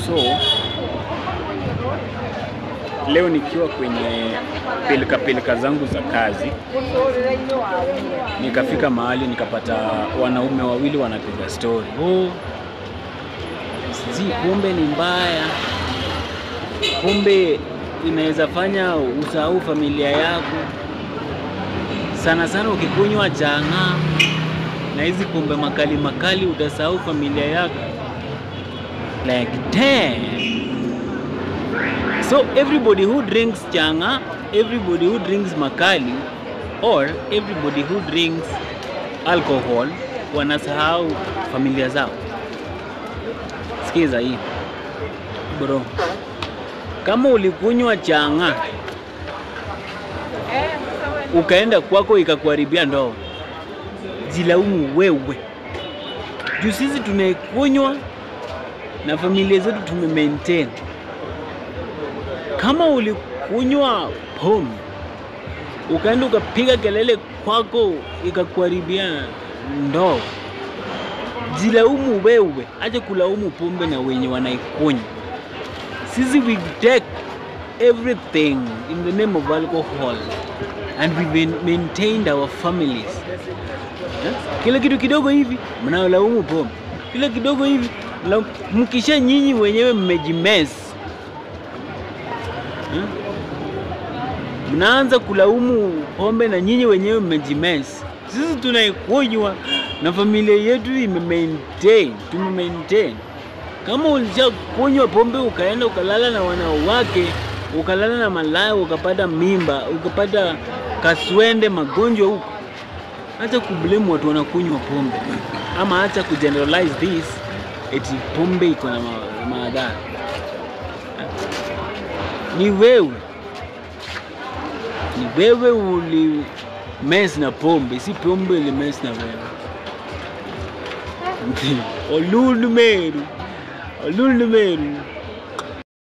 So leo nikiwa kwenye pilika pilika zangu za kazi, nikafika mahali nikapata wanaume wawili wanapiga story. Oh, si pombe ni mbaya, pombe inaweza fanya usahau familia yako, sana sana ukikunywa chang'aa na hizi pombe makali makali utasahau familia yako. Like damn. So everybody who drinks chang'aa, everybody who drinks makali, or everybody who drinks alcohol wanasahau familia zao. Sikiza hii bro, kama ulikunywa chang'aa ukaenda kwako ikakuharibia ndoa, jilaumu wewe. Juu sisi tunaikunywa na familia zetu tume maintain. Kama ulikunywa pombe ukaenda ukapiga kelele kwako ikakuharibia ndoa, jilaumu wewe, acha kulaumu pombe na wenye wanaikunywa. Sisi we take everything in the name of alcohol and we maintained our families. Kila kitu kidogo hivi mnalaumu pombe, kila kidogo hivi mkisha nyinyi wenyewe mmejimess, mnaanza kulaumu pombe na nyinyi wenyewe mmejimess. Sisi tunaikunywa na familia yetu ime maintain, tume maintain. Kama ulishakunywa pombe ukaenda ukalala na wanawake, ukalala na malaya, ukapata mimba, ukapata kaswende, magonjwa huko, acha kublame watu wanakunywa pombe, ama acha kugeneralize this eti pombe iko na madhara. Ni wewe, ni wewe uli mess na pombe, si pombe ili mess na wewe. Olulu meru, olulu meru.